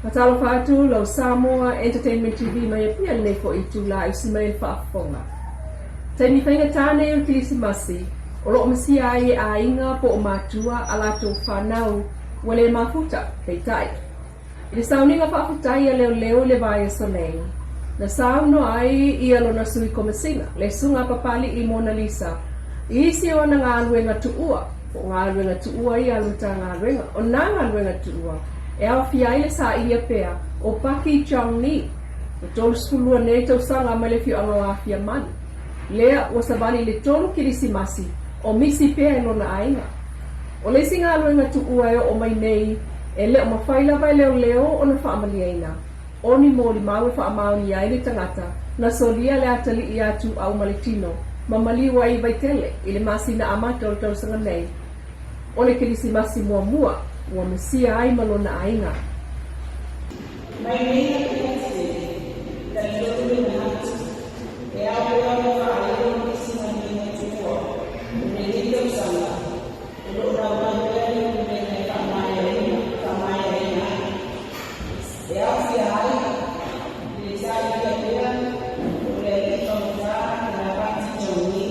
Faatalofa atu lau Samoa Entertainment TV mai Apia lenei foi itula i usi mai le faafofoga. Taimi faigata nei o le Kilisimasi, o lo o masia ai e aiga po o matua a latou fanau ua le mafuta, peitai. I le sauniga faafetai a leoleo i le vaiaso nei, na saunoa ai ia lona sui komesina, le Susuga Papali'i Mona Lisa, i isi o ana galuega tuua, po o galuega tuua ia a le Matagaluega. O nā galuega tuua e aofia ai le sailia pea o Paki Chong Ni, ua 32 nei tausaga mai le afioaga o Afiamanu, lea ua savali i le tolu Kilisimasi o misi pea i lona aiga. O le isi galuega tuua e oo mai nei, e le o mafai lava e leoleo ona faamaliaina, o ni molimau e faamaonia ai le tagata na solia le atalii ia Tuuau ma le tino ma maliu ai i Vaitele i le masina amata o le tausaga nei. O le Kerisimasi muamua ua misia ai ma lona aiga. Mai nei Apiatele, talitonu le manatu, e ao pea ona faaleo i nisi galuega tuua o lenei tausaga o lo o naunau pea le Pulega e faamaeaina faamaeaina ai. E aofia ai le sailia pea o le alii faugata ia Pati Johnny,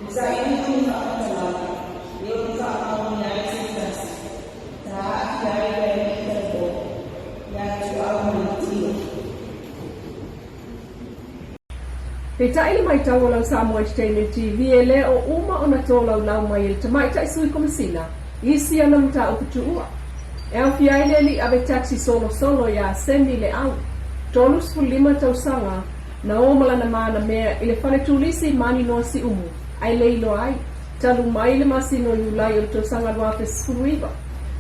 Le sailiga o ni faamatalaga e ono faamaonia ai se tasi, ta aafia ai le alii talavou ia Tuau ma le tino. Peitai le maitau o lau Samoa Entertainment TV e le o uma ona tolaulau mai e le Tamaitai Sui Komesina i isi ana mataupu tuua. E aofia ai le alii ave taxi solosolo iā Semi Leau, 35 tausaga, Na o ma lana manamea i le fale turisi i Maninoa Siumu, ae le iloa ai, talu mai le masina o Iulai o le tausaga 2019.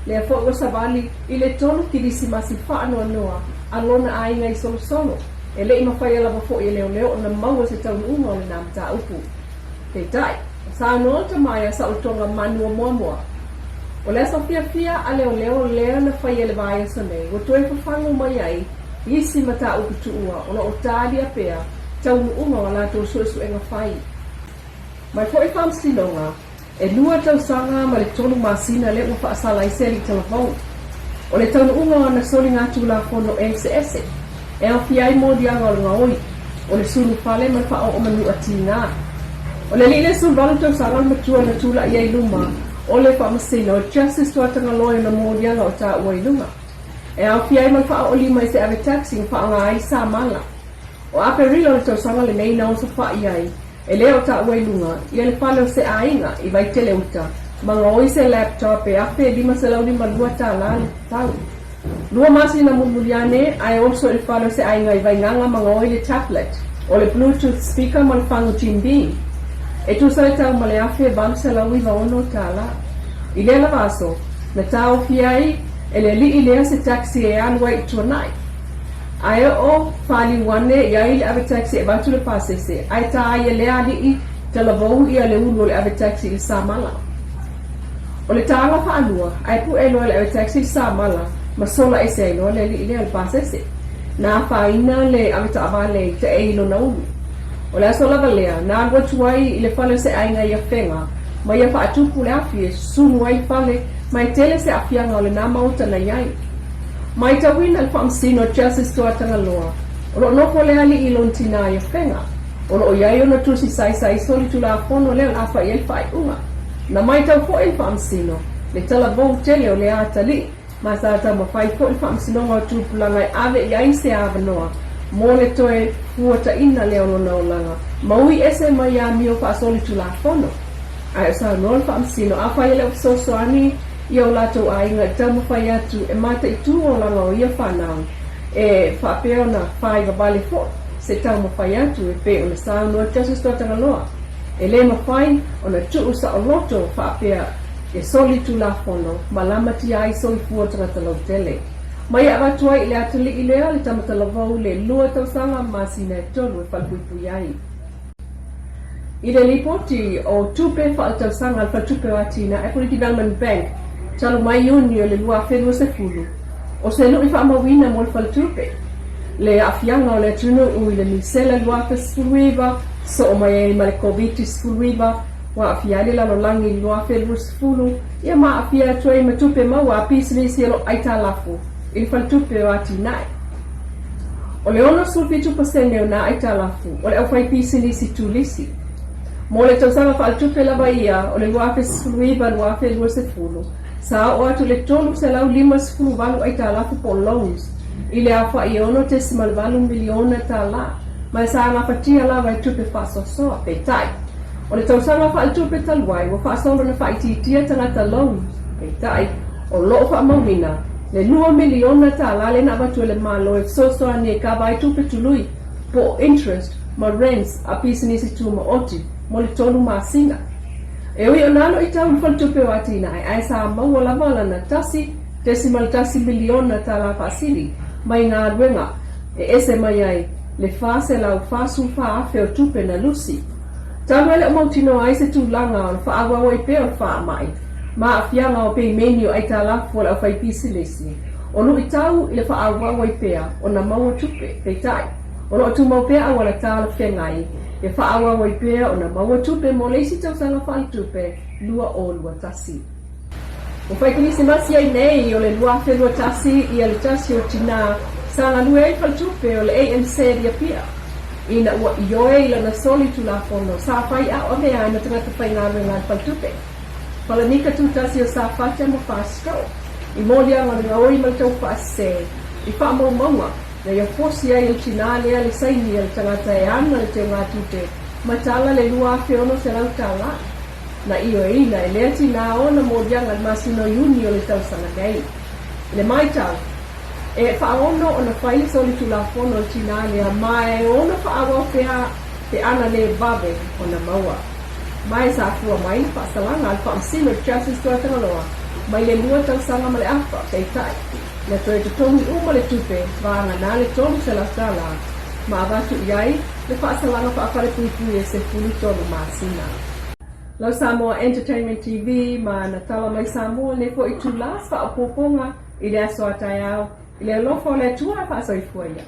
Lea foi ua savali i le tolu kilisimasi faanoanoa a lona aiga i Solosolo, e le i mafaia lava foi e leoleo ona maua se taunuuga o lena mataupu. Peitai, ua saunoa le tama ia Saolotoga Manu o Moamoa, O le aso fiafia a leoleo lea na faia i le vaiaso nei, ua toe fafagu mai ai isi mataupu tuua o lo o talia pea taunuuga o a latou suesuega fai. Mai foi Faamasinoga, e lua tausaga ma le tolu masina lea ua faasala ai se alii talavou. O le taunuuga o ana soligatulafono eseese, e aofia ai moliaga o le gaoi, o le sulu fale ma le faaoo manua tiga. O le alii le 18 tausaga le matua na tulai ai i luma o le Faamasino, Justice Tuatagaloa i ona moliaga o taua i luga. E aofia ai ma le faaoolima i se ave taxi ma faaaoga ai le samala. O Aperila o le tausaga lenei na osofa'i ai, e le o taua i luga, ia le fale o se aiga i Vaitele Uta ma gaoi se laptop e $1,552 tālā le tau. Lua masina mulimuli ane, ae oso i le fale o se aiga i Vaigaga ma gaoi le tablet, o le Bluetooth speaker ma le fagu Jim Beam. E tusa le tau ma le $1,896 tālā. I lea lava aso, na taofi ai e le alii lea se taxi e alu ai i Tuanai. Ae oo faliu ane i ai le ave taxi e avatu le pasese, ae ta ai e lea alii talavou ia le ulu o le ave taxi i le samala. O le taga faalua, ae pue loa le ave taxi i le samala ma sola ese ai loa le alii lea le pasese. Na afaina le ave taavale i taei i lona ulu. O le aso lava lea, na alu atu ai i le fale o se aiga i Afega, ma ia faatupu le afi e susunu ai le fale ma e tele se aafiaga o lena maota na i ai. Maitauina le Faamasino Justice Tuatagaloa, o lo o nofo le alii i lona tinā i Afega. O lo o i ai ona tusi saisai solitulafono lea o le a fai ai le faaiuga. Na maitau foi le Faamasino, le talavou tele o le atalii, Ma sa taumafai foi le Faamasinoga o Tupulaga e ave i ai se avanoa mo le toe fuataina lea o lona olaga ma ui ese mai amio faasolitulafono. Ae o saunoa le Faamasino, afai e le o fesoasoani ia o latou aiga i taumafai atu e mataitū olaga o ia fanau, e faapea ona fāivavale foi se taumafai atu e pei ona saunoa Justice Tuatagaloa, e le mafai ona tuu saoloto faapea E solitulafono ma lamatia ai soifua tagata lautele. Ma ia avatu ai i le atalii lea le tama talavou le lua tausaga masina e tolu e falepuipui ai. I le lipoti o tupe faaletausaga a le Faletupe o Atinae, Equity Development Bank, talu mai Iuni o le 2020, o se lu'i faamauina mo le faletupe, le aafiaga o le atunuu i le misela 2019, soo mai ai ma le Koviti-19, Ua aafia ai le lalolagi i le 2020, ia ma aafia atu ai ma tupe maua a pisinisi o lo o aitalafu i le Faletupe o Atinae. O le 67 pasene o nā aitalafu o le aufaipisinisi turisi. Mo le tausaga faaletupe lava ia o le 2019/2020, sa oo atu i le 358 aitalafu po o loans i le aofai e $6.8 miliona tala, ma e sa gafatia lava e tupe faasoasoa. Peitai, o le tausaga faaletupe talu ai ua faasolo ona faaitiitia tagata loans, peitai, o lo o faamauina le $2 miliona tala lea na avatu e le Malo e fesoasoani e kava ai tupe tului po o interest ma rents a pisinisi tumaoti mo le tolu masina. E ui o nalo i tau le Faletupe o Atinae ae sa maua lava lana $1.1 miliona tala faasili mai galuega e ese mai ai le $444,000 o tupe na lusi. Talu e le o mautinoa ai se tulaga o le faaauau ai pea o le faamai ma aafiaga o peimeni o aitalafu a le aufaipisinisi, o luitau i le faaauau ai pea ona maua tupe, peitai, o lo o tumau pea auala talafeagai e faaauau ai pea ona maua tupe mo le isi tausaga faaletupe 2021. Ua fai kerisimasi ai nei o le 2021 ia le tasi o tinā sa galue ai faletupe o le ANZ i Apia ina ua ioe i lana soli tulafono sa fai a o avea ai ma tagata faigaluega a le faletupe. Palanika tutasi o Safata ma Fasco i moliaga o le gaoi ma le taufaasese i faamaumauga na ia fosi ai e le tinā lea le saini a le tagata e ana le teugatute ma tala le $2,600. Na ioeina e lea tinā ona moliaga i le masina o Iuni o le tausaga nei. I le matau, e faaono ona fai le solitulafono a le tinā lea ma e ono faaauau pea pe ana le vave ona maua. Ma e sa fua mai le faasalaga a le Faamasino Justice Tuatagaloa mai le lua tausaga ma le afa, peitai, na toe totogi uma le tupe vagana le $300 ma avatu i ai le faasalaga faafalepuipui e 13 masina. Lau Samoa Entertainment TV ma na tala mai Samoa nei foi itula se faaopoopoga i le aso a taeao i le alofa o le Atua e faasoifua ia.